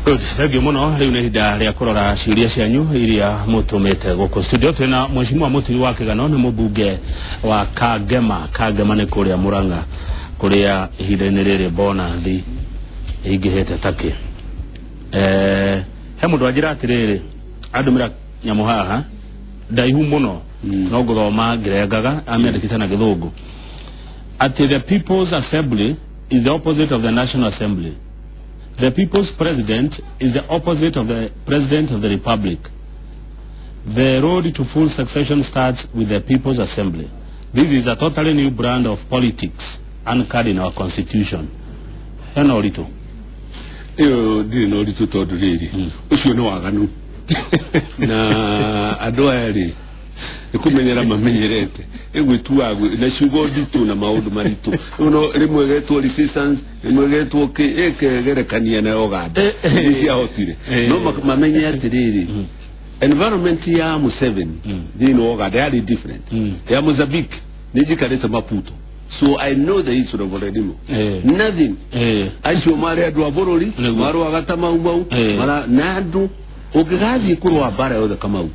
Good, thank you muno. Riu nĩ ihinda rĩa kũrora ciũria cianyu iria mũtũmĩte gũkũ studio. Twĩna Mheshimiwa Mũturi wa Kĩgano, nĩ mũmbunge wa Kangema. Kangema nĩ kũrĩa Murang'a, kũrĩa ihinda-inĩ rĩrĩ bonathi ĩingĩhĩte takĩ. He mũndũ anjĩra atĩrĩrĩ, andũmĩra nyamũ haha ndaihu mũno, no ngũthoma ngĩrengaga, amĩandĩkĩte na Gĩthũngũ atĩ the People's Assembly is the opposite of the National Assembly. The People's President is the opposite of the President of the Republic. The road to full succession starts with the People's Assembly. This is a totally new brand of politics anchored in our constitution. Hena ũritũ? Ĩyo ndirĩ na ũritũ, tondũ rĩrĩ, ũcio nĩ waganu, na andũ aya rĩ, nĩ kũmenyera mamenyerete ĩgwĩtua na ciugo nditũ na maũndũ maritũ. Rĩu no rĩmwe getwo resistance, rĩmwe getwo kĩ, ĩkegerekania na Uganda nĩ ciahotire. No mamenye atĩrĩrĩ, environment ya Museveni thĩinĩ wa Uganda yarĩ different ya Mozambique. Nĩ njikarĩte Maputo, so I know the history of Frelimo. Nothing. Acio marĩ andũ a bũrũri. Marũaga ta mau mau. Na andũ ũngĩgathiĩ kũrũa mbara yothe, Kamau,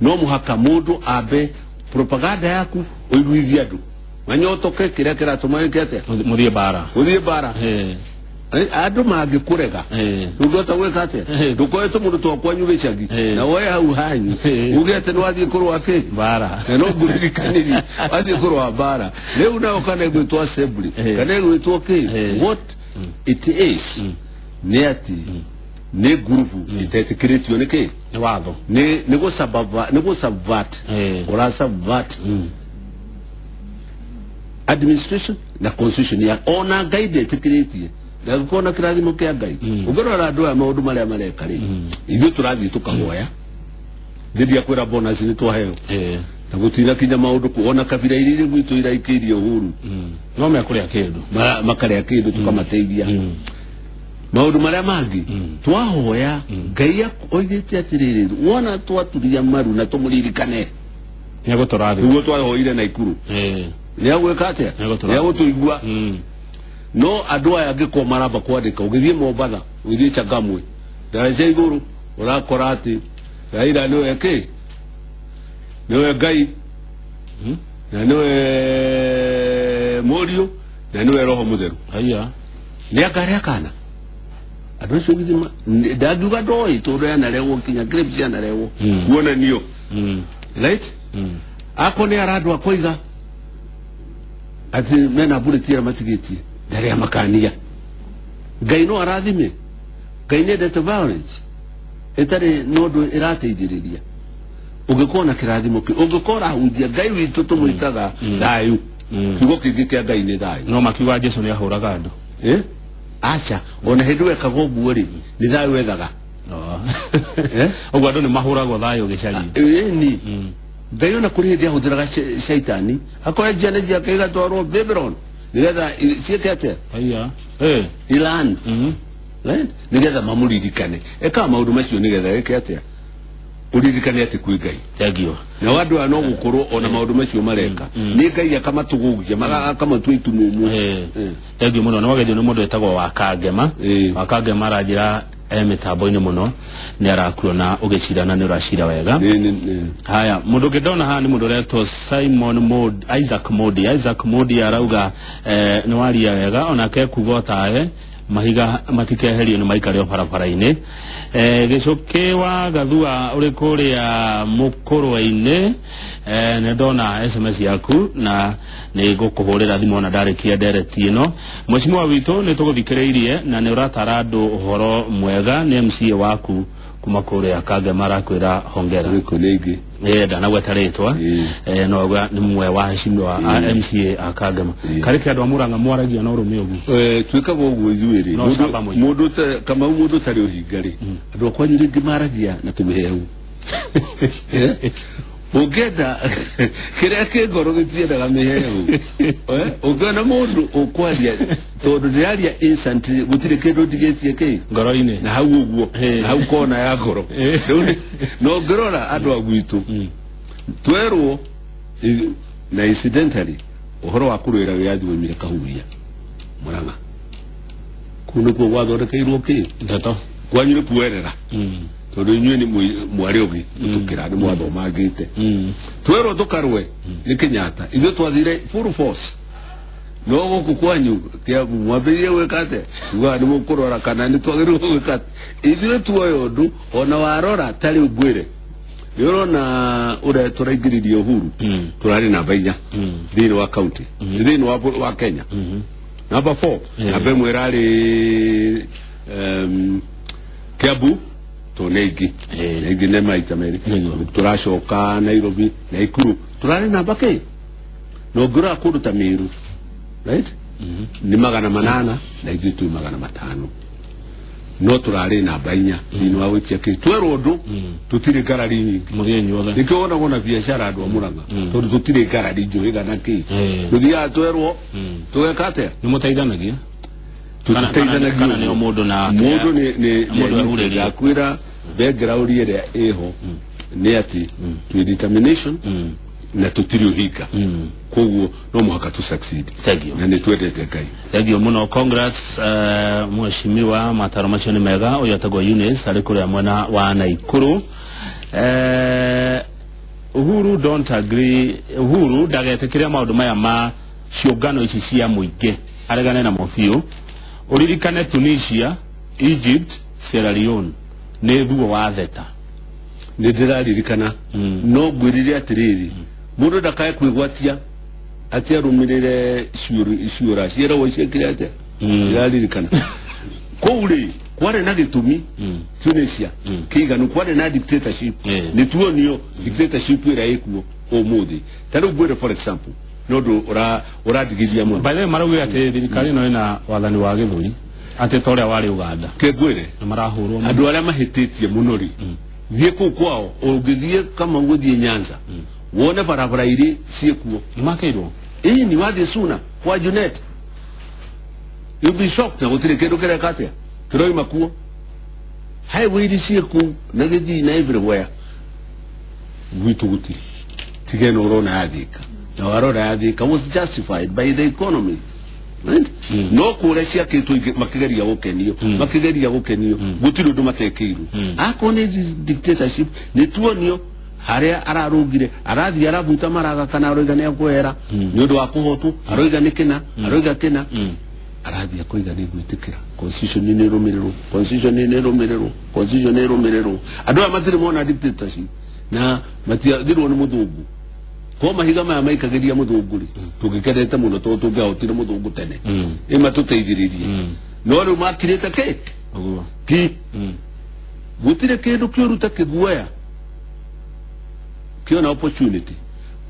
no mũhaka mũndũ ambe propaganda yaku, ũiguithie andũ manyotoke kĩrĩa kĩratũma wĩke atĩa. Mũthiĩ mbara. Ũthiĩ mbara. Andũ mangĩkũrega, ndũngĩhota gwĩka atĩa? Ndũkoete mũndũ twa kwanyu gĩcagi na woe hau hanyu, uge atĩ nĩ wathiĩ kũrũa kĩ? Mbara. Na no ngũririkanirie wathiĩ kũrũa mbara rĩu nayo, kana ĩgwĩtwo assembly, kana ĩgwĩtwo kĩ. What it is nĩ atĩ nĩ ngurubu itetĩkĩrĩtio nĩ kĩ? Nĩ watho. Nĩ gũsabava, nĩ gũsubvert, ũra subvert administration na constitution ya ona Ngai ndetĩkĩrĩtie, na gũkorwo na kĩrathimo kĩa Ngai. Ũngĩrora andũ aya, maũndũ marĩa mareka rĩ, ithuĩ tũrathiĩ tũkahoya ndĩndia kwĩra bonus nĩ twaheo, na gũtinakinya maũndũ kũ ona kabira iria irĩ gwitũ iraikĩirie Uhuru. No mekũrĩa kĩndũ. Makarĩa kĩndũ, tũkamateithia maũndũ marĩa mangĩ. Twahoya Ngai oigĩte atĩrĩrĩ, wona twaturia maru na tũmũririkane, Nĩegũtũrathima. Nĩguo twahoire na ikuru, nĩagwĩka atĩa? Nĩegũtũrathima. Nĩagũtũigua. No andũ aya angĩkorwo maramba kwandĩka, ũgĩthiĩ Mombatha, ũgĩthiĩ Changamwe, ndaraca igũrũ, ũrakora atĩ Raila nĩwe kĩ, nĩwe Ngai, na nĩwe Mũriũ, na nĩwe Roho Mũtheru. Haya. Nĩ akarĩa kana andũ acio githima ndangiuga ndoĩ, tondũ yanarehwo nginya clip cianarehwo kuonanio. Right, ako nĩ arandũ akoiga atĩ mena bullet ĩrĩa matigĩtie, ndarĩa makania. Ngai no arathime? Ngai nĩendete violence ĩtarĩ na ũndũ ĩrateithĩrĩria? Ũngĩkorwo na kĩrathimo kĩ, ũngĩkorwo ũrahunjia Ngai witũ tũmwĩtaga thayũ. Kiugo kĩngĩ kĩa Ngai nĩ thayũ. No makiuga Jesu nĩ ahũraga andũ. Eh? Aca, ona hĩndĩ wekaga ũguo rĩ, nĩ thayũ wethaga. Oh. Eh? Ũguo andũ nĩ mahũragwo thayũ gĩcagi. Ĩni Ngai ona kũrĩ hĩndĩ ahũthĩraga shaitani akoya ciana ciake igatwarwo Babylon nĩgetha ciĩke atĩa? Haya. Eh. Ilan. Right? Nĩgetha mamũririkane, ekaga maũndũ macio nĩgetha eke atĩa? Ũririkane atĩ kwĩ Ngai. Thank you. Nao andũ aya no gũkorwo ona maũndũ macio mareka, nĩ Ngai akamatũgũgia, akamatua itumumu. Thank you mũno. Nĩ wagethio nĩ mũndũ wĩtagwo Wakangema. Wakangema aranjĩra e mĩtambo-inĩ mũno, nĩ arakuona ũgĩcira na nĩ ũracira wega. Haya, mũndũ ũngĩ ndona haha nĩ mũndũ ũretwo Simon Modi, Isaac Modi. Isaac Modi arauga nĩ waria wega, onake kuga otawe mahiga matikeherio nĩ maikare o barabara-inĩ. Gĩcũkĩ wa Gathua ũrĩ kũrĩa mũkũrwe-inĩ, nĩ ndona SMS yaku na nĩ ngũkũhũrĩra thimũ ona ndarĩkia ndereti ĩno. Mheshimiwa witũ, nĩ tũgũthikĩrĩirie na nĩ ũratara andũ ũhoro mwega. Nĩ MCA waku kuma kũrĩa Kangema arakwĩra hongera. Gĩkũ nĩ ingĩ. Ndanagweta rĩtwa. No auga nĩ mwe wa heshimiwa a MCA a Kangema. Karĩ kĩ andũ a Murang'a mwaragia na ũrũme ũguo? Twĩkaga ũguo ithuĩ rĩ. No camba mũingĩ. Mũndũ Kamau, mũndũ ũtarĩ ũhinga rĩ, andũ a kwanyu rĩngĩ maragia na tũmĩhehu. Ũngĩenda kĩrĩa kĩ ngoro gĩtiendaga mĩhehu. Ũngĩona mũndũ ũkwaria, tondũ ndĩraria instantly, gũtirĩ kĩndũ ndigĩtie kĩ ngoro-inĩ. Na hau ũguo, na hau kona ya ngoro. Rĩu na ũngĩrora andũ a gwitũ, twerwo na incidentally ũhoro wa kũrũĩra wĩyathi waumire Kahuria, Murang'a, kũu nĩkuo gwathondekeirwo kĩ? Ndeto. Kwanyu nĩ kuerera. Tondũ inyuĩ nĩ mwarĩ ũgĩ tũkĩra nĩ mwathomangĩte. Twerwo tũkarwe nĩ Kenyatta. Ithuĩ twathire full force. No gũkũ kwanyu Kiambu mwambĩrĩrie gwĩka atĩa? Ugaga nĩ mũkũrora kana nĩ twagĩrĩirwo gwĩka atĩa. Ithuĩ tuoya ũndũ ona warora ta rĩu ngwĩre. Nĩ ũrona ũrĩa tũraingĩririe Uhuru tũrarĩ namba 4 thĩinĩ wa county thĩinĩ wa Kenya. Namba 4 namba 1 ĩrarĩ Kiambu to nĩ ingĩ na ingĩ nĩ maita merĩ. Tũracoka Nairobi na Nakuru tũrarĩ namba kĩ na ũngĩrora kũndũ ta Meru, right, nĩ 800 na ithuĩ twĩ 500 no tũrarĩ namba 4 thĩinĩ wa gũikia kĩ twerwo ũndũ tũtirĩ ngarari nyingĩ nĩkĩo wonagwo na biacara andũ a Murang'a tondũ tũtirĩ ngarari njũhĩga na kĩ tũthiaga twerwo tũgeka atĩa nĩ mũteithanagia kana nĩ mũndũ na mũndũ nĩ ndakwĩra background ĩrĩa ĩho nĩ atĩ twĩ determination na tũtirĩ ũhinga koguo no mũhaka tu succeed. Na nĩ twendete Ngai. Thank you mũno. Congrats mheshimiwa, mataro macio nĩ mega. Ũyũ etagwo Eunice arĩ kũrĩa mwena wa Nakuru. Uhuru don't agree. Uhuru ndagetĩkĩria maũndũ maya ma ciũngano ici cia mũingĩ aregane namo biũ. Ũririkane Tunisia, Egypt, Sierra Leone nĩ thuo wa theta. Nĩ ndĩraririkana no ngwĩrire atĩrĩrĩ mũndũ ndakae kwĩgwatia atĩ arũmĩrĩre ciũra ciĩragwo ciĩkire atĩa ndĩraririkana kũu rĩ kwarĩ na gĩtũmi Tunisia kĩiganu kwarĩ na dictatorship nĩ tuonio dictatorship ĩrĩa ĩkuo ũmũthĩ ta rĩu ngwĩre for example nĩ ũndũ ũrandigithia mũno. By the way maraugire atĩ thirikari ĩno ĩna wathani wa gĩthũri atĩ ta ũrĩa warĩ Uganda kĩngwĩre nĩ marahũrwo andũ arĩa mahĩtĩtie mũno rĩ thiĩ kũu kwao ũngĩthiĩ kama ũgũthiĩ Nyanza wone barabara irĩ ciĩkuo nĩmakĩirwo ĩĩ ni wathiĩ Suna kwa Junet you'll be shocked na gũtirĩ kĩndũ kĩreka atĩa kĩroima kuo highway irĩ ciĩkuo na gĩthii na everywhere gwitũ gũtirĩ tiga ĩno ũrona yathĩka na warora yathĩka was justified by the economy, right? No kũrĩa ciakĩtwo makĩgeria gũkenio makĩgeria gũkenio gũtirĩ ũndũ matekĩirwo akorwo nĩ dictatorship nĩ tuonio harĩa ararũngire arathiĩ arabuta maraga kana aroiga nĩ akwehera nĩ ũndũ wa kũhotwo aroiga nĩ kĩna aroiga kĩna arathiĩ akoiga nĩ gwĩtĩkĩra constitution nĩ ĩrũmĩrĩrwo constitution nĩ ĩrũmĩrĩrwo constitution nĩ ĩrũmĩrĩrwo andũ aya matirĩ mona dictatorship na matiathirwo nĩ mũthũngũ ko mahiga maya maikagĩria mũthũngũ rĩ tũngĩkenete mũno tondũ tũngĩahotire mũthũngũ tene ĩ matũteithĩrĩrie no rĩu makirĩte kĩ ki gũtirĩ kĩndũ kĩũru ta kĩguoya kĩona opportunity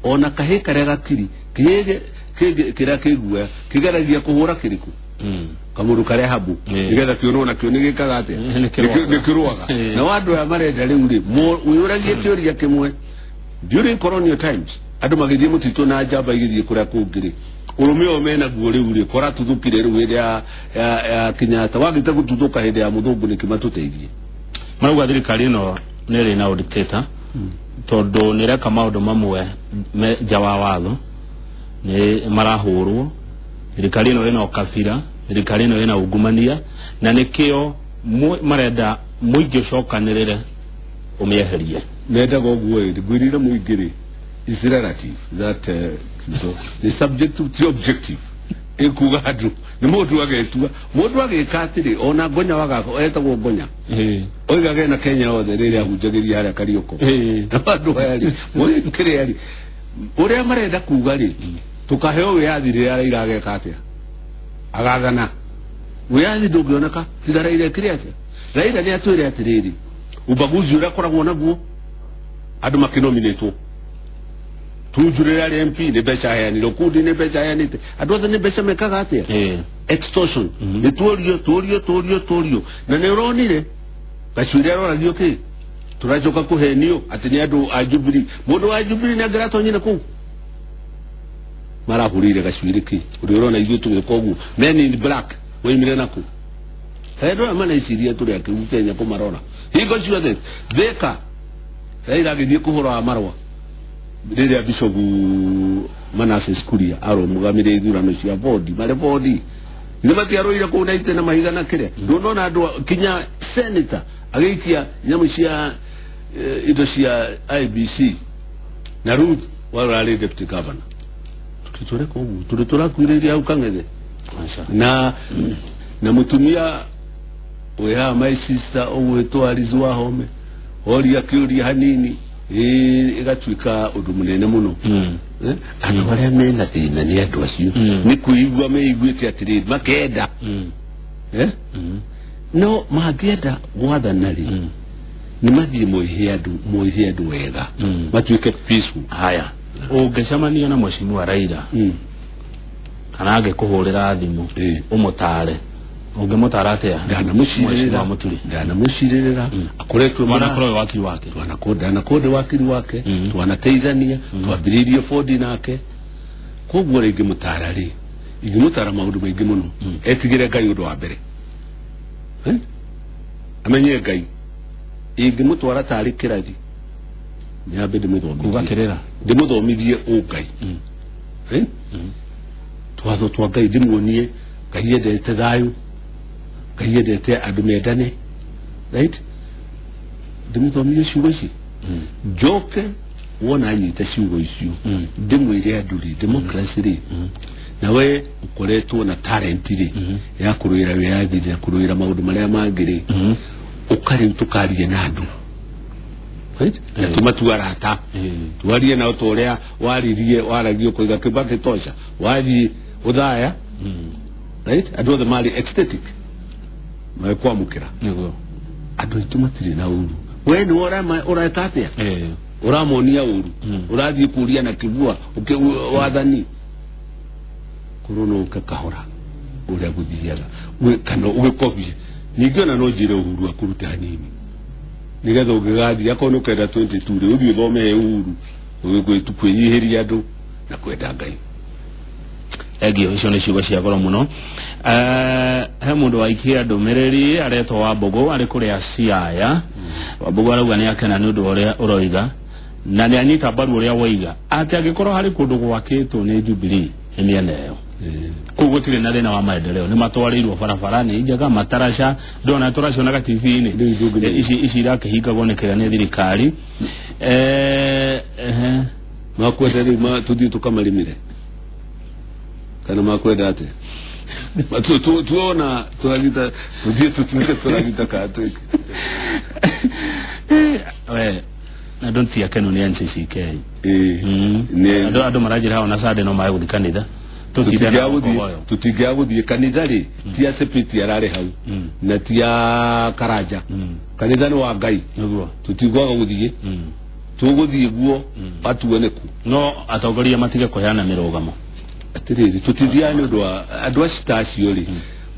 ona kahĩ karĩa gakiri kĩrĩa kĩguoya kĩgeragia kũhũra kĩrĩkũ kamũndũ karĩa habu nĩgetha kĩonwo nakĩo nĩ gĩkaga atĩa nĩ kĩrũaga na andũ aya marenda rĩu rĩ wĩyũragie kĩũria kĩmwe during colonial times andũ magĩthiĩ mũtitũ na njamba igĩthiĩ kũrĩa kũngĩ rĩ ũrũme ũyũ menaguo rĩu rĩ koratuthũkire rĩu hĩndĩ ya Kenyatta wagĩte gũtuthũka hĩndĩ ya mũthũngũ nĩkĩ matũteithie marauga thirikari ĩno nĩ ĩrĩ na ũdictator tondũ nĩ ĩreka maũndũ mamwe nja wa watho nĩ marahũrwo thirikari ĩno ĩna ũkabira thirikari ĩno ĩna ungumania na nĩkĩo marenda mũingĩ ũcokanĩrĩre ũmĩeherie mendaga ũguo ĩ ngwĩrire mũingĩ rĩ is relative that so the subjective to objective ĩkuga andũ nĩ mũndũ agetua mũndũ agĩka atĩrĩ ona Ngonya wagako etagwo Ngonya oigaga ena Kenya yothe rĩrĩa ahunjagĩria harĩa Kariũko na andũ aya rĩ kĩrĩa rĩ ũrĩa marenda kuga rĩ tũkaheo wĩyathi rĩrĩa Raila ageka atĩa agathana wĩyathi ndũngĩoneka tiga Raila ekire atĩa Raila nĩ atwĩre atĩrĩrĩ ubaguzi ũrĩa akoragwo naguo andũ makĩnominĩtwo Tuju rĩrĩa arĩ MP nĩ mbeca aheanire Okundi nĩ mbeca aheanĩte andũ othe nĩ mbeca mekaga atĩa extortion nĩ tuorio tuorio tuorio tuorio na nĩ ũronire Gacuiri aroragio kĩ tũracoka kũhenio atĩ nĩ andũ a Jubilee mũndũ wa Jubilee nĩ angĩratonyire kũu marahũrĩire Gacuiri kĩ ũrĩa ũrona ithuĩ tũgĩka ũguo men in black waimire nakũ andũ aya maneciria tũrĩ akĩgu Kenya kũmarora hingo ciothe Thika Raila agĩthiĩ kũhũra wa marũa rĩrĩa Bishop Manasseh Kuria arũgamĩrĩire ithurano cia bodi marĩ bodi Nĩ matiarũire kũu na ite na mahiga na kĩrĩa. Ndũnona andũ kinya senator agĩikia nyamũ cia indo cia IBC na Ruth wararĩ deputy governor. Tũtũreka ũguo tũrĩ tũrakuirĩria hau Kang'ethe na mũtumia wĩ my sister ũgwĩtwo Alice Wahome oria kĩũria hanini ĩgatuĩka ũndũ mũnene mũno. Andũ arĩa mena thĩna nĩ andũ acio nĩ kwĩigua meiguĩte atĩrĩrĩ makenda no mangĩenda gwathana rĩ nĩ mathiĩ moihe andũ wega matuĩke peaceful. Haya, ũngĩcemania na mheshimiwa Raila kana angĩkũhũrĩra thimũ ũmũtare, ũngĩmũtara atĩa? Ndanamũcirĩrĩra akoretwo wanakorwo wakiri wake, ndanakorwo ndĩ wakiri wake, twanateithania, twambĩrĩirie bondi nake. Koguo rĩ ingĩmũtara rĩ, ingĩmũtara maũndũ maingĩ mũno. Etigĩre Ngai ũndũ wa mbere, amenye Ngai. Ingĩmũtwara tarĩ kĩrathi nyambe ndĩmũthomithie, ndĩmũthomithie ũngai, twatho twa Ngai ndĩmuonie Ngai endete thayũ, Ngai endete andũ mendane, right? Ndĩmũthomithie ciugo ici, njoke wona anyita ciugo icio ndĩmwĩre andũ rĩ, democracy rĩ, nawe ũkoretwo na talent rĩ ya kũrũĩra wĩyathi na kũrũĩra maũndũ marĩa mangĩ rĩ, ũkarĩu tũkarie na andũ, right? Na tũmatua arata, twarie nao ta ũrĩa waririe waragia ũkoiga Kibaki tosha, wathiĩ ũthaya, right? Andũ othe marĩ ecstatic magĩkwamũkĩra. Andũ aitũ matirĩ na ũru. We nĩwe ũreka atĩa? Ũramonia ũru, ũrathiĩ kũria na kĩbua wathani. Korwo no ũke kahora ũrĩa gũthiaga kana ũgĩkobie. Ningĩ ona no njĩre Uhuru akũrute hanini nĩgetha ũngĩgathiĩ akorwo nĩ ũkenda 22 rĩ, ũthiĩ ũthome he Uhuru kwĩnyihĩria andũ na kwenda Ngai. Thank icio nĩ ciugo cia goro mũno. He mũndũ waikia ndũmĩrĩri aretwo Wambũgũ arĩ kũrĩa Siaya. Wambũgũ arauga nĩ akena nĩ ũndũ wa ũrĩa ũroiga na nĩ anyita mbaru ũrĩa woiga atĩ angĩkorwo harĩ kũndũ gwakĩtwo nĩ Jubilee nĩ mĩena ĩyo, kũu gũtirĩ na thĩna wa maendeleo, nĩ matwarĩirwo barabara nĩ njega, mataraca ndona tũracionaga TV-inĩ ici irakĩhingagwo nĩ kĩrĩa nĩ thirikari. Makwenda rĩu tũthiĩ tũkamarĩmĩre kana makwenda atĩa? Tuona tũragita tũthiĩ tũtuĩke tũragita kana twĩke. We andũ ti akenu nĩ NCCK. Andũ maranjĩra hao na Sunday no mage gũthiĩ kanitha. Tũtingĩaga gũthiĩ kanitha rĩ, ti a Sepiti ararĩ hau na ti a Karanja. Kanitha nĩ wa Ngai, tũtigwaga gũthiĩ, tũgũthiĩ guo atuone ku. No atongoria matige kũheana mĩrũgamo. Atĩrĩrĩ, tũtithiaga nĩ ũndũ wa andũ acio ta acio rĩ,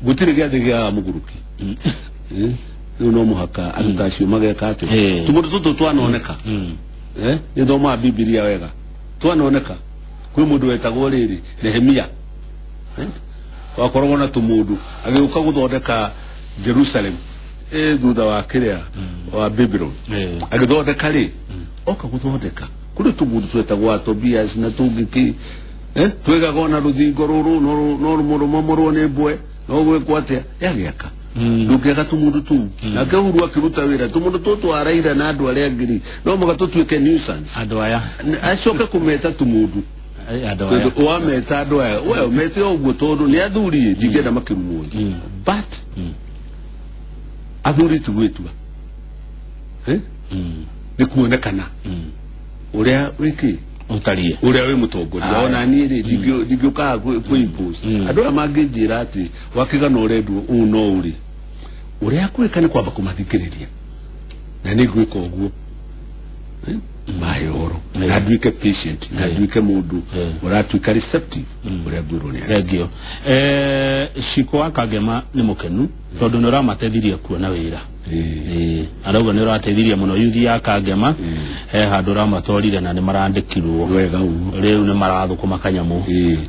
gũtirĩ gĩathĩ gĩa mũgũrũki. Rĩu no mũhaka andũ ta acio mageka atĩa? Tũmũndũ tũtũ twanoneka, nĩ thomaga Bibilia wega, twanoneka kwĩ mũndũ wetagwo rĩrĩ Nehemia, wakoragwo na tũmũndũ agĩũka gũthondeka Jerusalem thutha wa kĩrĩa wa Babylon, agĩthondeka rĩ, oka gũthondeka kũrĩ tũmũndũ twetagwo Tobias na tũngĩ kĩ, twĩgaga ona rũthingo rũrũ no rũmomorwo nĩ mbwe no gwĩkwo atĩa, yagĩaka ndũngĩaga tũmũndũ tũu. Nake Uhuru akĩruta wĩra tũmũndũ tũtũ wa Raila na andũ arĩa angĩ rĩ, no mũhaka tũtuĩke nuisance. Andũ aya acoke kũmeta tũmũndũ tondũ wameta andũ aya we mete ũguo tondũ nĩ athuri ndingĩenda makĩrumwo, but athuri ti gwĩtua nĩ kuonekana ũrĩa wĩkĩ ũtarie ũrĩa wĩ mũtongoria. Ona niĩ rĩ ndingĩũkaga kwĩ-impose. Andũ aya mangĩnjĩra atĩ wakĩgana ũrendwo ũũ no ũrĩ, ũrĩa kwĩka nĩ kwamba kũmathikĩrĩria na nĩ ngwĩka ũguo mahe ũhoro na nduĩke patient na nduĩke mũndũ ũratuĩka receptive ũrĩa ngwĩrwo nĩ andũ. Thank you. Shiko wa Kangema nĩ mũkenu tondũ nĩ ũramateithirie kuona wĩra. Arauga nĩ ũrateithirie mũno yuthi ya Kangema, he handũ ũramatwarire na nĩ marandĩkirwo wega ũguo, rĩu nĩ marathũkũma kanyamũ,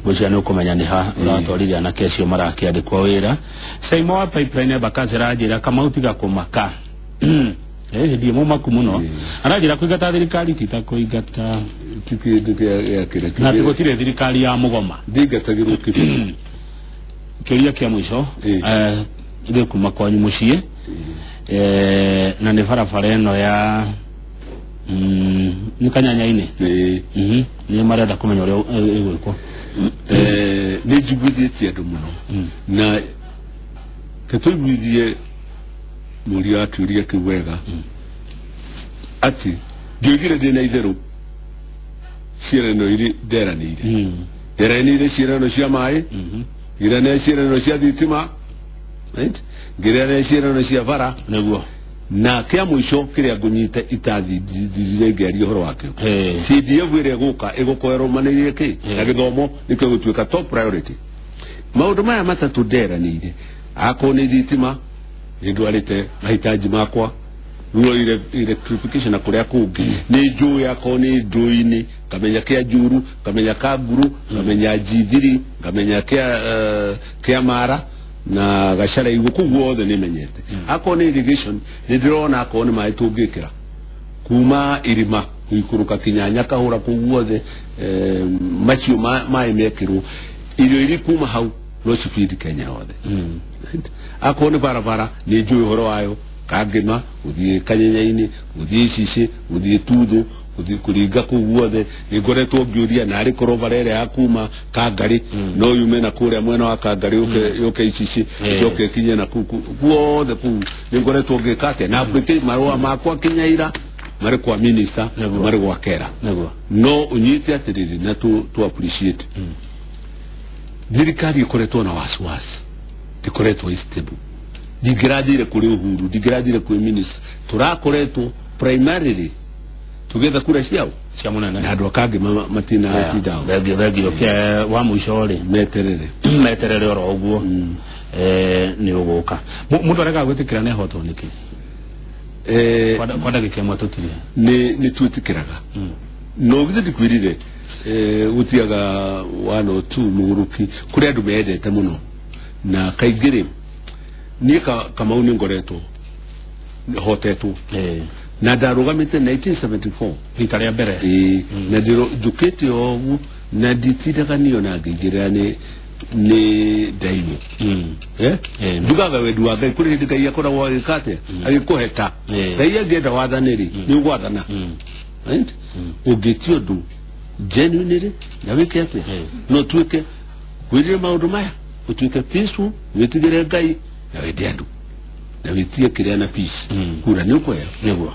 ngwĩciria nĩ ũkũmenya nĩ ha ũratwarire anake acio marakĩandĩkwo wĩra. Saimo wa Pipeline Embakasi aranjĩra Kamau tiga kũmaka, hĩndĩ ĩmwe maku mũno, aranjĩra kũingata thirikari ti ta kũingata ti kĩndũ gĩa kĩrĩa na gũtirĩ thirikari ya mũgoma. Ndingatagĩrwo kĩbeti, Kĩũria kĩa mũico gĩ kuma kwanyu mũciĩ, na nĩ barabara ĩno ya nĩ Kanyanya-inĩ. Nĩ marenda kũmenya ũrĩa ĩgwĩkwo. Nĩ njiguithĩtie andũ mũno na ketũiguithie mũria wa kĩũria kĩu wega atĩ ndioigire ndĩ na itherũ ciĩranĩro iria nderanĩire. Nderanĩire ciĩranĩro cia maĩ, ngĩranĩra ciĩranĩro cia thitima, right, ngĩranĩra ciĩranĩro cia bara. Nĩguo. Na kĩa mũico kĩrĩa ngũnyita itathirire ngĩaria ũhoro wakĩo, CDF ĩrĩa ĩgũka ĩgũkorwo ĩrũmanĩrĩire kĩ na gĩthomo nĩkĩo gĩtuĩka top priority. Maũndũ maya matatũ nderanĩire, akorwo nĩ thitima nĩ ndwarĩte mahitaji makwa rural electrification na kũrĩa kũngĩ nĩ njũĩ, akorwo nĩ ndũĩ-inĩ ngamenya kĩa Njuru, ngamenya ka Nguru, ngamenya G3, ngamenya kĩa Mara na Gachara igũ, kũu guothe nĩ menyete. Akorwo nĩ irrigation nĩ ndĩrona akorwo nĩ maĩ tũngĩkĩra kuma irima gũikũrũka kinya Nyakahũra kũu guothe, macio maĩ mekĩrwo irio iria kuma hau no cibindi Kenya yothe. Akorwo nĩ barabara nĩ njũĩ ũhoro wayo, Kangema gũthiĩ Kanyenya-inĩ, gũthiĩ Icicĩ, gũthiĩ Tuthũ, gũthiĩ kũringa kũu guothe nĩ ngoretwo ngĩũria narĩ korwo bara ĩrĩa ya kuma Kangarĩ no yume na kũrĩa mwena wa Kangarĩ yũke Icicĩ ĩcoke ĩkinye na kũu guothe kũu nĩ ngoretwo ngĩka atĩa na ngwĩke marũa makwa kinya ira marĩ kwa minister, marĩ gwa Kera. No ũnyite atĩrĩrĩ na tu appreciate thirikari ĩkoretwo na wasiwasi, ndĩkoretwo ĩ stable. Ndingĩrathire kũrĩ Uhuru, ndingĩrathire kwĩ minister, tũrakoretwo primarily tũgĩetha kura ciao cia mũnene na andũ akangĩ matinatinda. Thengio kĩa wa mũico rĩ meterere meterere oro ũguo nĩ ũgũka. Mũndũ arega gwĩtĩkĩra nĩ ahotwo nĩkĩ? Kwa ndagĩka ĩmwe tũtirie. Nĩ twĩtĩkĩraga no githĩ ndikwĩrire gũtiaga 1 or 2 mũgũrũki kũrĩ andũ mendete mũno na kaingĩ rĩ niĩ Kamau nĩ ngoretwo hotetwo na ndarũgamĩte 1974 rita rĩa mbere na njũkĩte o ũguo na nditindaga niyo na ngĩingĩrĩra nĩ ndaimũ. Njugaga wendi wa Ngai kũrĩ hĩndĩ Ngai akoragwo agĩka atĩa agĩkũheta. Ngai angĩenda wathane rĩ nĩ ũgwathana, right? Ũngĩtia ũndũ genuinely na wĩke atĩa no tuĩke wĩrire maũndũ maya ũtuĩke peaceful, wĩtigĩre Ngai na wende andũ na wĩtie kĩrĩa na peace kura nĩ ũkũheo. Nĩguo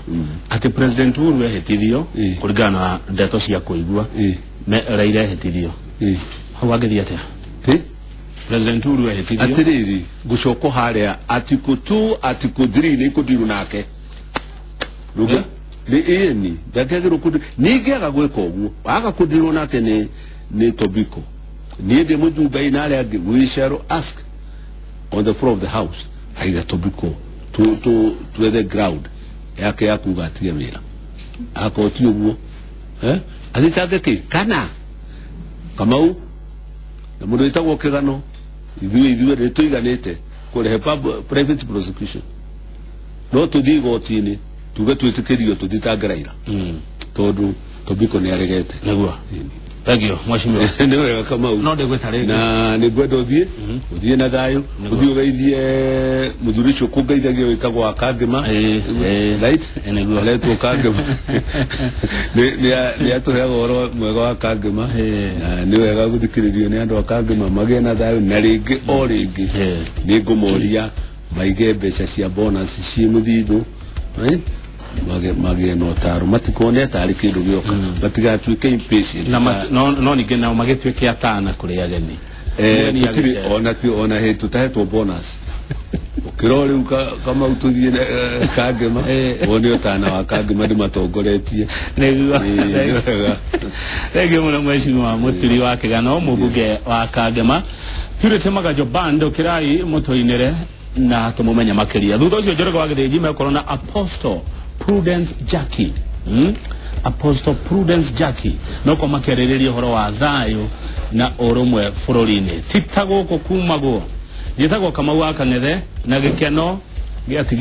atĩ President Uhuru ehĩtithio kũringana na ndeto cia kũigua Raila ehĩtithio hau angĩthiĩ atĩa? President Uhuru ehĩtithio atĩrĩrĩ ngũcoka harĩa article 2 article 3 nĩ ikũndirwo nake nĩ ĩni ndangĩagĩrwo kũndirwo ningĩaga gwĩka ũguo waga kũndirwo nake nĩ Tobiko niĩ ndĩ mũjumbe na arĩa angĩ we shall ask on the floor of the house either Tobiko to the ground yake ya kuga atige wĩra akorwo ti ũguo athitange kĩ kana Kamau na mũndũ wĩtagwo Kĩgano ithuĩ nĩ tũiganĩte kũrehe private prosecution no tũthiĩ igoti-inĩ tuge twĩtĩkĩrio tũthitange Raila tondũ Tobiko nĩ aregete. Nĩguo. Thengio mheshimiwa. Nĩ wega Kamau. No ndĩgwĩta rĩngĩ na nĩ ngwenda ũthiĩ na thayũ, ũthiĩ ũgeithie mũthuri ũcio kũngeithagia wĩtagwo wa Kangema, right? Nĩguo. Aretwo Kangema nĩ atũheaga ũhoro mwega wa Kangema na nĩ wega gũthikĩrĩrio nĩ andũ a Kangema magĩe na thayũ na rĩngĩ o rĩngĩ nĩ ngũmoria maige mbeca cia bonus ciĩ mũthithũ, right? Magĩe na ũtaro matikone tarĩ kĩndũ gĩoka matigatuĩke impatient na no ningĩ nao magĩtuĩke atana kũrĩ ageni. Tũtirĩ ona ona hĩndĩ tũtahetwo bonus ũkĩrwo rĩu Kamau tũthiĩ Kangema wone ũtana wa Kangema ndĩmatongoretie. Nĩguo. Thengio mũno mheshimiwa Mũturi wa Kĩgano mũmbunge wa Kangema. Purity Magajo Band ũkĩrai mũtũinĩre na tũmũmenye makĩria. Thutha ũcio Njoroge wa Gĩthĩnji mekorwo na Apostle Prudence Jackie. Apostle Prudence Jackie no ko makĩarĩrĩria ũhoro wa thayũ na ũrũmwe bũrũri-inĩ ti ta gũkũ kumagwo. Njĩtagwo Kamau wa Kang'ethe na gĩkeno gĩatigie.